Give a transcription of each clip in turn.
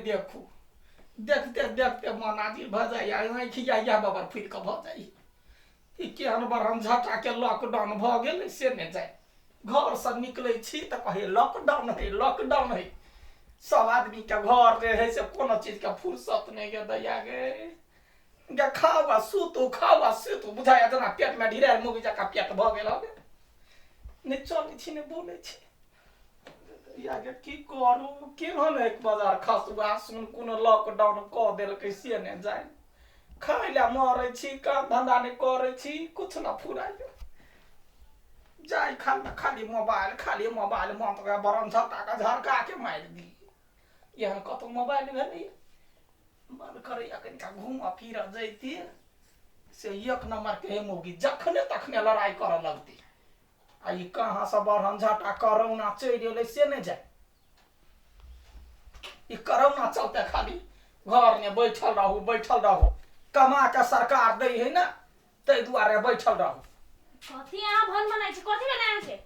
देखू देखते देखते मन आजिर भऽ जाइए आँखि इएह इएह बबर फुलि कऽ भऽ जाइए ई केहन बरहम झटाके लॉकडाउन भऽ गेलै से नहि जाय घरसँ निकलै छी तऽ कहै लॉकडाउन है लॉकडाउन है सब आदमीके घर जे है से कोनो चीजके फुर्सत नहि गे दैया गे गे खाउ आ सुतू खाउ आ सुतू बुझाइए जेना पेटमे ढिरायल मुगी जकाँ पेट भऽ गेल हँ नहि चलै छी नहि बोलै छी दैया गे की करू केहन एक बाजार खसुआ सुन कोनो लॉकडाउन कऽ देलकै से नहि जानि खाय लए मरै छी काम धंधा नहि करै छी किछु नहि फुराइए जाय खाली खाली मोबाइल खाली मोबाइल मन तऽ बरन झपटा कऽ झरका के मारि दी एहन कतहु मोबाइल भेलैए मन करैए कनिका घूमऽ फिरऽ जैती से एक नम्बरके हे मौगी जखने तखने लड़ाइ करऽ लगती आ ई कहाँसँ बरहन झटा करोना चलि एलै से नहि जाय ई करोना चलते खाली घरमे बैठल रहू बैठल रहू कमा के सरकार दै है ने ताहि दुआरे बैठल रहू। कथी अहाँ भन बनाइ छी? कथी भेलै अहाँके?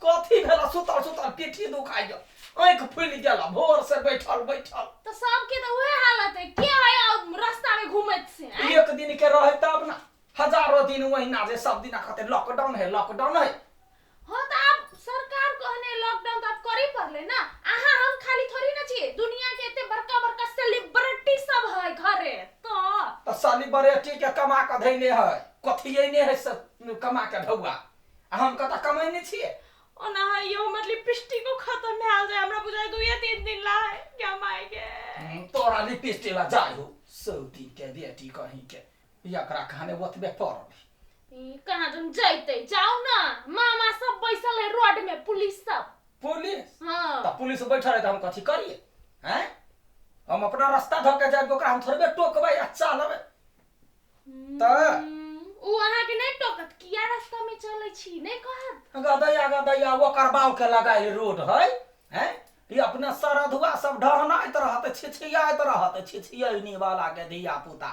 कथी भेल? सुतल सुतल पीठी दुखाइ गेल, आँखि फुलि गेल भोर से बैठल बैठल। तऽ सबके तऽ उहे हालत है, के है रास्ता में घूमैत से? एक दिन के रहे तब ना, हजारों दिन वहिना जे सब दिना कहते लॉकडाउन है लॉकडाउन है। हाँ तऽ आब सरकार कहने लॉकडाउन तऽ आब करे पड़ले ना। अहाँ हम खाली थोड़ी ना छियै, दुनिया के एते बड़का बड़का सेलिब्रिटी सब है घरे तऽ। तऽ सेलिब्रिटी के कमा के धैने है, कथी एने है से कमा के ढौआ, आ हम कतऽ कमैने छियै? ओना है यो हमर लिपस्टिको खत्म भए जाय, हमरा बुझाय 2-3 दिन ला है क्या माय गे। तोरा लिपस्टिक ला जाय हो 100 दिन के बेटी कहीं के एकरा खाने ओतबे पड़ल। ई कहाँ जन जैते जाओ ना, मामा सब बैसल है रोड में, पुलिस सब। पुलिस? हाँ। तऽ पुलिस बैठल है तऽ हम कथी करिए? हैं, हम अपना रास्ता धऽ के जायब, ओकरा हम थोड़बे टोकबै आ चलबै तऽ। उ अहाँ के नहीं टोकत, किया रास्ता में चलै छी नहीं कहत? गदैया गदैया ओकर बाव के लगायल रोड है, हैं, ई अपने सरधुआ सब ढहनाइत रहत छिछियाइत रहत छिछियैनी वाला के धिया पुता,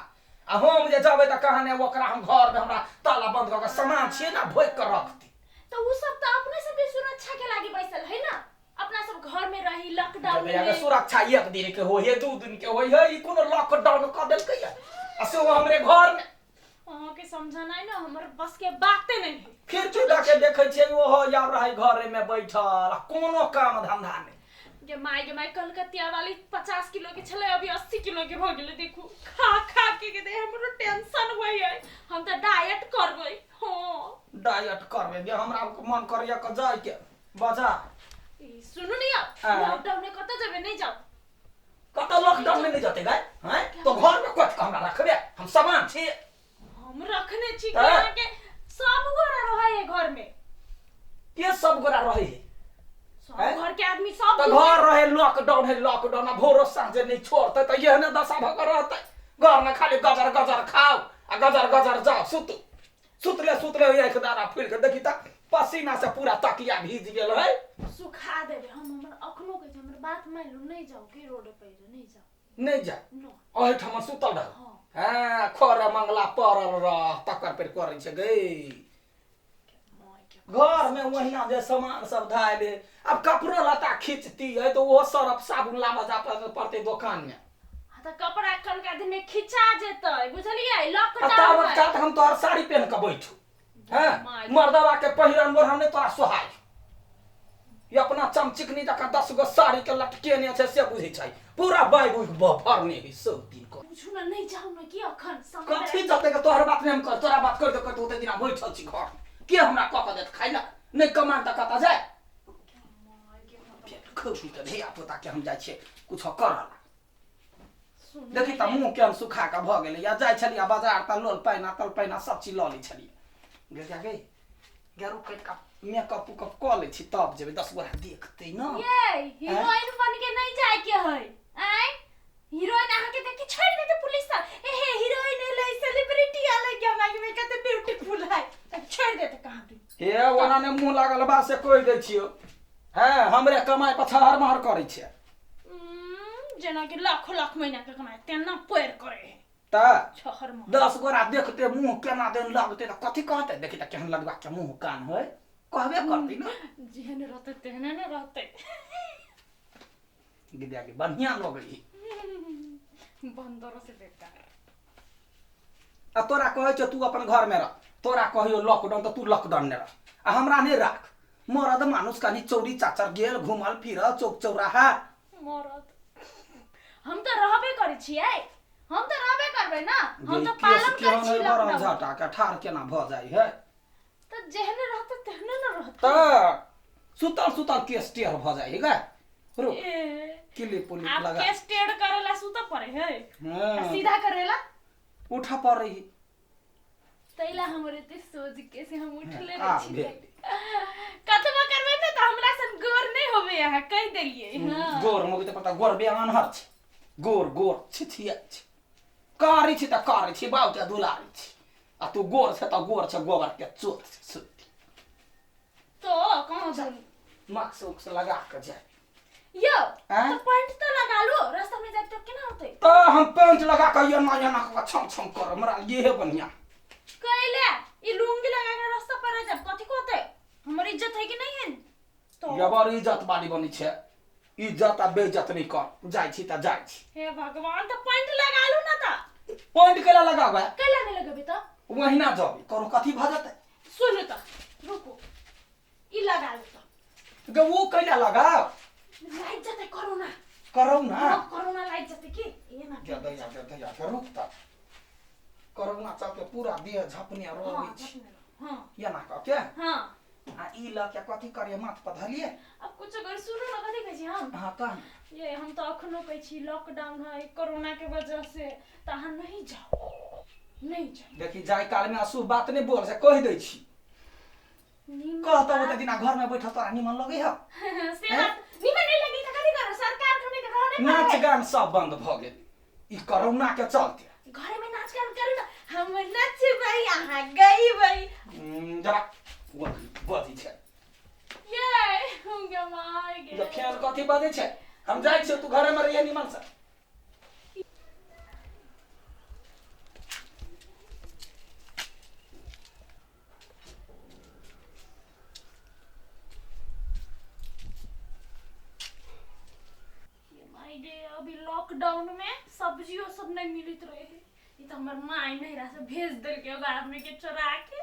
आ हम जे जेबै तऽ कहने ओकरा हम घर में हमरा ताला बंद कऽ के सामान छियै ना भोगि कऽ रखती। तऽ उ सब तऽ अपने सबके सुरक्षा के लागी बैसल है ना, अपना सब घर में रही लॉकडाउन में। सुरक्षा एक दिन के होय है 2 दिन के होय है, ई कोनो लॉकडाउन कऽ देलकै या आ से हमरे घर में। अहाँ के समझनाइ ना हमर बस के बाते नहीं है। खिड़की दऽ के देखै छियै ओहो यार रहै घरे में बैठल आ कोनो काम धंधा नहि। गे माय गे माय, कलकतिया वाली 50 किलो के छलै, अभी 80 किलो के भऽ गेलै। देखू खा खा के के हमरो टेंशन होइ है, हम तऽ डाइट करबै। हाँ डाइट करबै गे, हमरा मन करैया के जाय के बाजार। ई सुनू ने यौ, लॉकडाउन में कतऽ जेबै? नहीं जाओ। कतऽ लॉकडाउन में नहीं जते गाय? हैं, तो घर में कथि के हमरा रखबे? हम सामान छी। हम रखने छी कि अहाँ के सब गोरा रहै है घर में। के सब गोरा रहै है? सब घर के आदमी सब तऽ घर रहे लॉकडाउन है लॉकडाउन, आ भोरो साँझ नहि छोड़तै तऽ एहने दशा भऽ कऽ रहतै। घर में खाली गजर गजर खाउ आ गजर गजर जाउ सुतू, सुतले सुतले आँखि दाना फुलि कऽ देखी तऽ पसीना से पूरा तकिया भीज गेल है। सुखा देबै हम, हमर अखनो कहै छै हमर बात मानि लू, नहीं जाउ के रोड पर नहीं जाउ। नहीं जाउ, एहिठाम सुतल रह। हाँ, खर मंगला पड़ल रह तकर पर करै छै गै। घर में वहिना जे सामान सब धायल है, अब कपड़ो लत्ता खींचती है तो वो सरफ साबुन लाबऽ जा पड़तै दोकान में। हाँ, तऽ कपड़ा कनका दिन में खिंचा जेतै बुझलियै, लॉकडाउन आ ताबत है। काल हम तोहर साड़ी पहन के बैठू। हैं, मर्दवा के पहिरन ओढ़न नहि तोरा सोहाय। ई अपना चमचिकनी जकाँ 10 गो साड़ी के लटकेने छै से बुझै छै, पूरा बाइ बुझ भरने है सब दिन के। बुझू ना नहीं जाऊ ना कि अखन समय कथी जते के तोहर बात नहीं हम कर, तोरा बात करते करते ओते दिना बैठल छी घर के हमरा कऽ कऽ देत खाइ ला, नहि कमान तऽ कतऽ जाय? खौसी के धिया पुता के हम जाइ छियै कुछो करऽ ला। देखी तऽ मुँह केहन सुखा कऽ भऽ गेलै। या जाइ छलियै बाजार तऽ लोल पैना तल पैना सब चीज लऽ लै छलियै। गे जा गे गेरू कटि कऽ मेकअप उकअप कऽ लै छी तब जेबै, 10 गोरा देखतै ना। ये हीरोइन बन के नहीं जाय के है, आय हीरोइन अहाँ के देखि छोड़ देते पुलिस सब, ए हे हीरोइन एलै सेलिब्रिटी एलै के हमरा के कते ब्यूटीफुल है, त छोड़ देते कहाँ भी। हे ओना ने मुँह लागल बा से कहि दै छियौ, हैं हमरे कमाइ पर छहर महर करै छै। जेना कि लाखों लाख महीना के कमाइ तेना पैर करे है तऽ छहर महर। 10 गोरा देखते मुँह केना देन लगते तऽ कथी कहते? देखी तऽ केहन लगबा के मुँह कान है, कहबे करतै ना। जेहन रहते तेहने ने रहते। गिदिया के बढ़िया लगै है। बंदरो से बेकार। आ तोरा कहै छौ तू अपन घरमे रह, तोरा कहियो लॉकडाउन तऽ तू लॉकडाउन नहि रह, आ हमरा नहि राख। मरद मानुस कनि चौरी चाचर गेल घुमल फिरल चौक चौराहा। मरद हम तऽ रहबे करै छियै, हम तऽ रहबे करबै ना, हम ये तऽ केस पालन करै केहन छी है बरम लॉकडाउन। झटा के ठाढ़ केना भऽ जाइ है। तऽ जेहने रहतै तेहने ने रहतै। तऽ सुतल सुतल केस टेढ़ भऽ जाइ है गे। रुक ए, किली पुली आब लगा। केस टेढ़ करेला सुतऽ पड़े है आ हाँ सीधा करेला उठऽ पड़ै है। तैला हमर एते सोच के से हम उठले हाँ, रहै आब छी। भेल। कतबो करबै ने तऽ हमरा सन गोर नहि होबै, अहाँ कहि देलियै। हाँ गोर मुख तऽ पता गोर बेआनहर छै, गोर गोर छिछिया छै। कारी छी तऽ कारी छी, बाबूके दुलारी छी, आ तू गोर छै तऽ गोर छै, गोबर के चोत छै सुती। तो कहाँ धुन मास्क उक्स लगा के जाय यौ। आँय? तऽ पैंट तऽ लगा लो, रास्ता में जायब तऽ केना होतै? तऽ हम पेंट लगा के एना एना कऽ छम छम कर, हमरा इहे बढ़िया। कैले ई लुंगी लगा के रास्ता पर आ जाब, कथी कहते? हमर इज्जत है कि नहीं है तो? जबर इज्जत बाली बनी छै, इज्जत आ बेइज्जत नहि कर। जाइ छी तऽ जाइ छी। हे भगवान, तऽ पैंट लगा लू ना तऽ। पेंट कैला लगाबै? कैला नहीं लगेबै तऽ? ओहिना जबी करू, कथी भऽ जेतै? सुनू तऽ, रुकू, ई लगा लू तऽ। गे ओ कैला लगाव? लागि जेतै कोरोना। करौ ना। हाँ, कोरोना लागि जेतै की एना। गे दैया गे दैया गे, रुक तऽ, कोरोना चलते पूरा देह झपने रहै हाँ छै। हाँ। एना कऽ के। हाँ। आ ई लऽ के कथी करियै, माथ पर धलियै? अब कुछ अगर सुनू ना, कथी कहै छी हम। हाँ कह। ये हम तो अखनो कहै छी लॉकडाउन है कोरोना के वजह से, तऽ अहाँ नहीं जाओ, नहीं जाओ। देखी, जाय काल में अशुभ बात नहि बोल, से कहि दै छी। निमन कहतौ बात- ओते दिना घर में बैठल तोरा निमन लगै है? से बात निमन नहीं लगी तऽ कथी करू, सरकार थोड़ी तऽ रहने नाच पर है। गान सब बंद भऽ गेल ई कोरोना के चलते। घरे में नाच गान करू ना, हम नचबै अहाँ गईबै। जरा बजै छै। ये हम गमाय जे गेल। फेर कथी बजै छै? हम जाइ छियौ, तू घरे में रहिए निमन से। ये माय गे, अभी लॉकडाउन में सब्जियो सब नहीं मिलत रहे। ई तो हमर माय नैहरा से भेज देलकै एगो आदमी के चोरा के।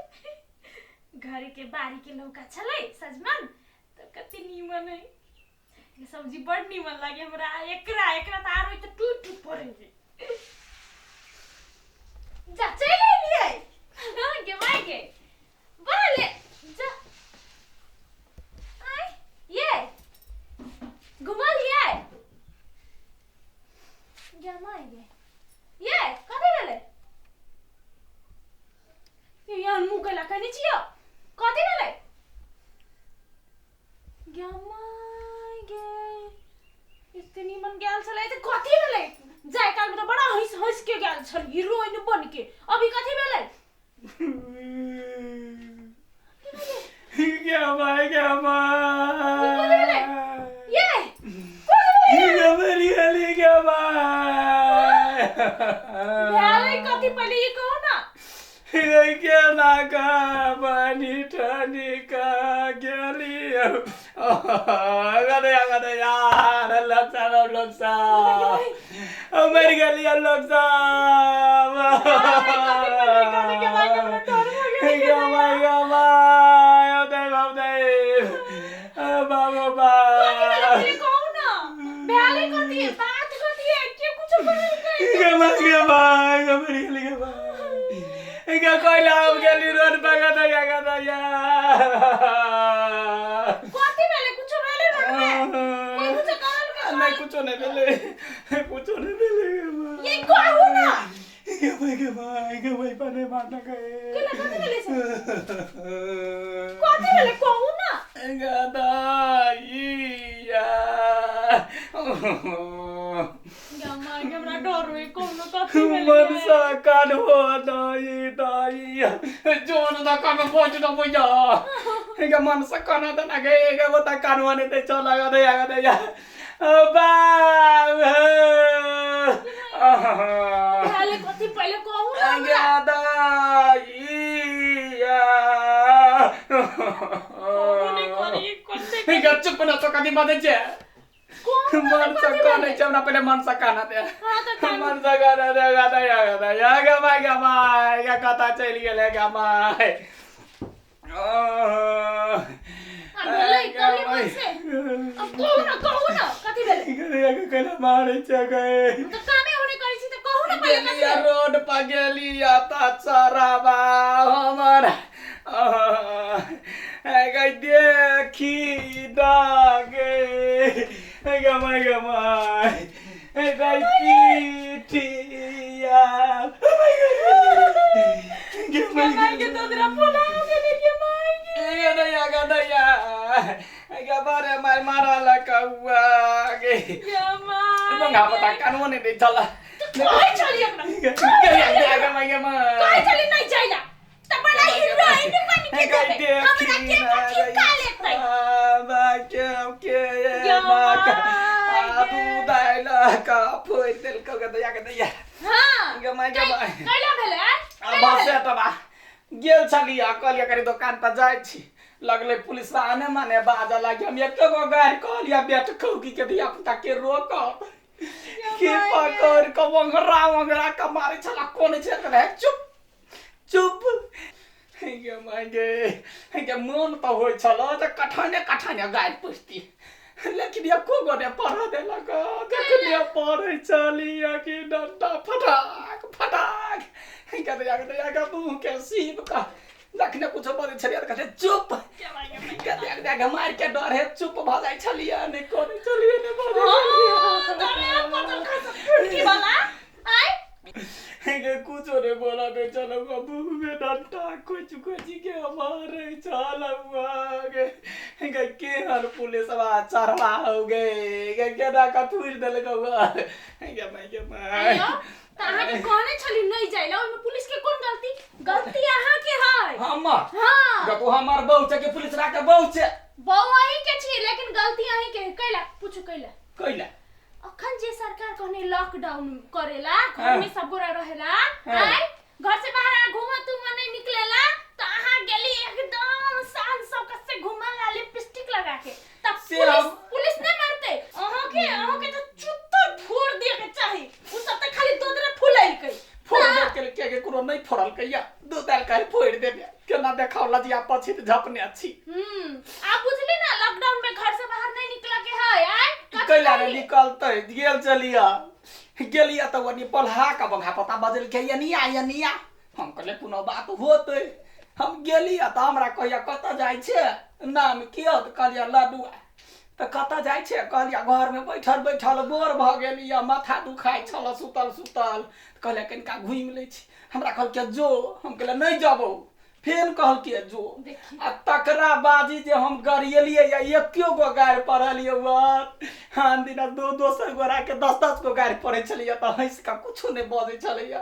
घर के बाड़ी के लौका छलै सजमन, तऽ कते नीमन है ई सब्जी, बड़ नीमन लागे हमरा। एकरा एकरा तऽ आरो तऽ टूट टूट पड़े है। जा चलि एलियै। हाँ, गे माय गे, बड़ा ले जा। आय ये घुमलियै गे माय गे। ये कथी भेलै? ये यार मुँह कैला कहने छियौ, कथी भेलै गे माय गे? एते निमन गेल छलै तऽ कथी भेलै? जाय काल में तऽ बड़ा हंसि हंसि के गेल छल हीरोइन बन के, अभी कथी भेलै? गे माय गे कथी भेलै? माय। ये कथी भेलै? गे मरि गेली गे माय। भेलै कथी, पहिले ई कहू ना। केना का बनी ठनी का गेली अरे अरे यार, लोग साहब, लोग साहब, मर गेली लोग साहब। कथी भेलै? कथी के माय, हमरा डर भऽ गेल। गे माय गे माय, औदै औदै बाबू कथी भेलै बा। पहिले कहू ना, भेलै कथी, बात कथी है? के कुछो बोललकै? गे माय गे माय गे, मरि गेली गे माय गे। कोइला हम गेली रोड पर गदैया गदैया। कथी भेलै? कुछो भेलै रोड में? कोई कुछो कहलकै? नहीं, कुछो नहीं भेलै, कुछो नहीं भेलै। ये कहू ना। गे माय गे माय गे माय, पाने मारना गए। केना, कथी भेलै से? कथी भेलै कहू ना। गदैया। गे माय गे, हमरा डर होय, कहू ना कथी भेलै? मनसा कान हो दाई दाई जोन दा कान पहुंच दो भैया गे। मनसा कान दना गे गे, बता कानवा ने ते चला गदैया गदैया बाब। भेलै कथी पहिले कहू ना हमरा। गदैया। कहू नहीं करी कते। गे चुप ना, तो कथी बाजै छै? कहू मन से कानै छै हमरा पहिले मन से काना दे। हाँ तऽ कानू। मन से काना दे गा दया गा दया गा my गा my गा कतऽ चलि गेलै गा my. आ भेलै कहली मन से अब कहू ना, कहू ना कथी भेलै? कैला मारै छै गे? हम तऽ कामे ओने करै छी तऽ कहू ना पहिले कथी गेलिया भेलै? रोड पर गेलिया तऽ चराबा हमर गे देखी डागे गमाय गमाय गई पीठिया गे माय गे दोदरा पोला गेलै गे my गे। गे दैया गे दैया गे बारे माय मारल कौआ गे। गे my बंगा पता कानून नहि दै छला। तऽ कहै छली एकरा गे गे गे my गे कहै my. छली नहि जाइला तऽ बड़ा हीरोइन बन के जेबै, हमरा के कथी का लेतै? हाँ। कैला भेलै आय? कैला भेलै? गेल छलियै, कहलियै कनि दोकान पर जाइ छी, लगलै पुलिस आने माने बाजऽ लागि। हम एको गो गारि कहलियै बेट खौकी के धिया पुता के रोक के पकड़ कऽ ओंघरा ओंघरा कऽ मारै छला। कोन छै तऽ चुप चुप। गे my गे गे, मोन तऽ होइ छल जे कठने कठने गारि पुछती, लेकिन एको गो ने पढ़ऽ देलक। जखने पढ़ै छलियै कि डंटा फटाक फटाक गे दैया गे दैया गे, मुँह के सीब कऽ जखने कुछो बजै छलियै तऽ कहै चुप गे दैया गे दैया गे। मारि के डर है चुप भऽ जाइ छलियै, नहि करै छलियै, नहि बजै हाँ, छलियै। तोरे पतल खसल फुटकी वाला आय। गे कुछो नहीं बोला नहीं चलो, मुंह में डंटा कुछ कुछ के मारे चल गे गे। केहन पुलिस बा चढ़वा हो गे गे, केना का थूर देलक गे my गे my. आइयो तऽ अहाँके कहने छली नहि जाइला, ओहिमे पुलिस के कोन गलती? गलती अहाँके है। हमर? हाँ। गो हमर बहू छै कि पुलिस राके बहू छै? बहू अहीं के छी, लेकिन गलती अहीं के है। कैला पूछू, कैला? कैला? अखन जे सरकार कहने लॉकडाउन करेला, घर में सब गोरा रहेला, हाँ। आय घर से बाहर आ घूमा तुम नहीं निकलेला, तो अहाँ गेली एकदम शान शौकत से घूमल ला लिपस्टिक लगा के, तब से पुलिस पुलिस नहीं मारते अहाँ के? अहाँ के तो चुत्तर फोड़ दिए के चाही। उ सब त खाली दोदरा फुलैलकै। फोड़ दे के के के कोनो नहीं फोड़ल कैया दू दाल काहे फोड़ देबे? केना देखाव लजिया पछित झपने छी। आप बुझली ना, लॉकडाउन में घर से बाहर नहीं निकले के है। आय कथी कैला रे कहली? निकलतै? गेल चलिया गेलिया तऽ ओनी पलहा के बंघा पता बजलकै यनिया यनिया। हम कहलियै कोनो बात होतै। हम गेलियै तऽ हमरा कहैया कतऽ जाइ छै, नाम की हौ? तऽ कहलियै लडुआ। तऽ कतऽ जाइ छै? कहलियै घरमे बैठल बैठल बोर भऽ गेलियै, माथा दुखाइ छल सुतल सुतल, तऽ कहलियै कनिका घुमि लै छी। हमरा कहलकै जो। हम कहलियै नहि जबौ। फेर कहलकै जो। देखी। आ तकरा बाजी जे हम गरियलियै या एको गो गारि पढ़लियै वर आन दिना दो दोसर गोरा के 10-10 गो गारि पढ़ै छलियै तऽ हँसि कऽ कुछो नहि बजै छलैया।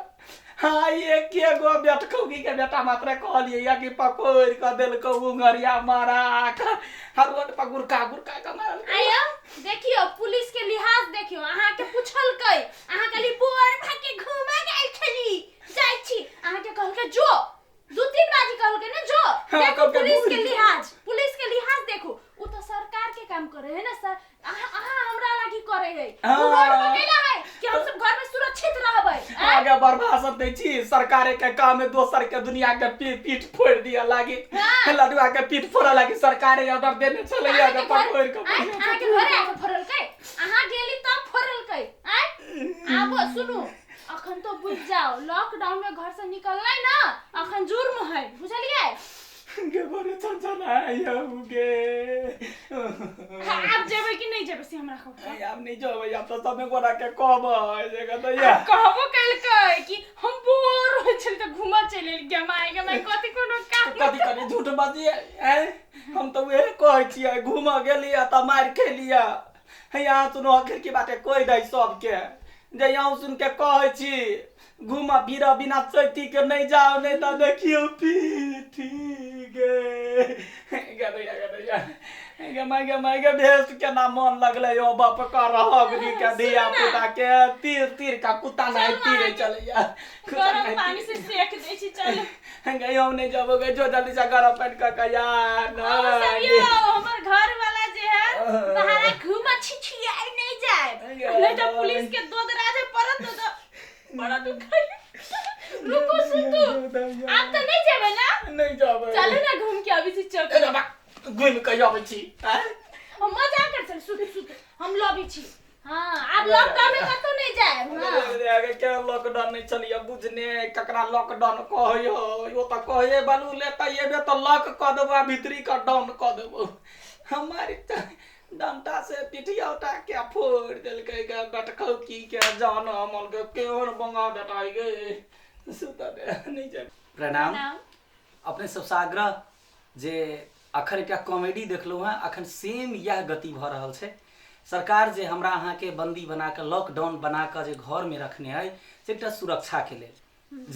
हाँ, एके गो बेटखौकी के बेटा मात्र कहलियै या कि पकड़ि कऽ देलकौ उंगरिया मारा कऽ आ रोड पर गुड़का गुड़का कऽ मारलकै। आयो देखियो पुलिस के लिहाज देखियो। अहाँ के पूछलकै, अहाँ कहली बोर भाग के घूमे गेल छली, जाइ छी। अहाँ के कहलकै जो, दू तीन बाजी कहलकै ने जो। हाँ, देखो कहलकै पुलिस के घूम। लिहाज, पुलिस के लिहाज देखो। उ तो सरकार के काम करे है ना सर, अहाँ अहाँ हमरा लागी करे है। हाँ। उ रोड पर कैला है कि हम सब घर में सुरक्षित रहबै आँय? आगे बर्बाद दै छी सरकारे के काम में दोसर के दुनिया के पीठ फोड़ दिया लागी। हाँ। लडुआ के पीठ फोड़ऽ लागी सरकारे ऑर्डर देने छलैया अहाँके जे घर पकड़ि कऽ आँय, अहाँके घरे आके फोड़लकै? अहाँ गेली तब फोड़लकै। आँय, आबो सुनू, अखन तो बुझ जाओ लॉकडाउन में घर से निकलनाइ ना अखन जुर्म है, बुझलियै? गे बड़े छनछनाइया गे। हाँ, आब जेबै कि नहि जेबै से हमरा कहू। आब नहि जेबै, आब तऽ सबे गोरा के कहबै जे कहतै। कहबो केलकै कि हम बोर होइ छल तऽ घूमऽ चलि एली। गे my गे my, कथी कोनो काम? कथी कथी झूठ बजियै आँय? हम तऽ उहे कहै छियै, घूमऽ गेलियै तऽ मारि खेलियै। यहाँ सुनो, आखिर की बाटे कहि दै सबके जे यहाँ सुन के कहै छी, घूमऽ फिरऽ बिना चैती के नहि जाओ, नहि तऽ देखियौ पीठी गे गदैया गदैया। गे माय गे माय गे, भेस केना मन लगलै यो बाप का रहगरी के धिया पुता के तीर तीर का कुत्ता नहीं तीरे चलैया। गरम पानी से सेक दै छी, चलू। गे हम नहीं जाबो गे, जो जल्दी से गरम पानि क के यार। सब यो हमर घर वाला जे है बाहर घूम छिछियाई नहीं जाए, नहीं तो पुलिस के दो दराजे पड़त तो बड़ा दुख है। रुको सुतू, आप तो नहीं जाबे ना? नहीं जाबे। चलू ना घूम के अभी छी चौक। घूम के आबै छी। हम मजा कर चल, सुत सुत, हम लबी छी। हाँ, आब लॉकडाउन में कतौ नहीं जाए। हाँ के लॉकडाउन नहीं चलिए बुझने ककरा लॉकडाउन कहयो, यो त कहे बालू ले त एबे त लॉक क देबो, भीतरी का डाउन क देबो। हमारी डंटा से पिठिया उठा के फोड़ देलकै गे बेटखौकी के जान अमल के केहन बंगा बेटा गे। सुत दे नहीं जाए। प्रणाम। अपने सबसँ आग्रह जे अखन एकटा कॉमेडी देखलहुँ हेँ, अखन सेम इएह गति भऽ रहल छै। सरकार जे हमरा अहाँके बंदी बना कऽ लॉकडाउन बना कऽ जे घरमे रखने अइ से एकटा सुरक्षाके लेल।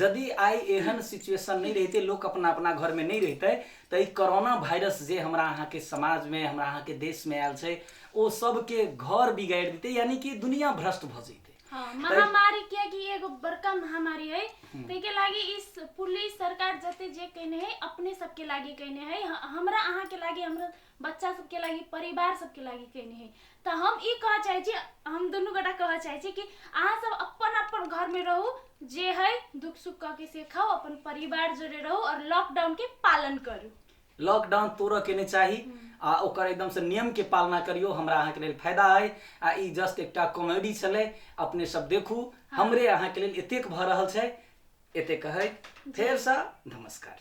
यदि आइ एहन सिचुएशन नहि रहितै, लोक अपना अपना घरमे नहि रहितै, तऽ ई कोरोना वायरस जे हमरा अहाँके समाजमे हमरा अहाँके देशमे आयल छै ओ सबके घर बिगाड़ि दितै, यानी कि दुनिया भ्रष्ट भऽ जइतै। हाँ, महामारी कियाकि एगो बड़का महामारी है, ताहिके लागि इस पुलिस सरकार जते जे कहने है अपने सबके लागि कहने है, हमरा अहाँके लागि, हमरा बच्चा सबके लागि, परिवार सबके लागि कहने है। तऽ हम ई कहऽ चाहै छी, हम दुनू गोटा कहऽ चाहै छी कि अहाँ सब अपन अपन घरमे रहू, जे है दुख सुख कऽ के से खाउ, अपन परिवार जोड़े रहू और लॉकडाउन के पालन करू। लॉकडाउन तोड़ऽ के नहि चाही आ ओकर एकदम से नियम के पालना करियो, हमरा अहाँके लेल फायदा अइ। आ ई जस्ट एकटा कॉमेडी छलै, अपने सब देखू। हमरे अहाँके लेल एतेक भऽ रहल छै, एतेक कहैत फेरसँ नमस्कार।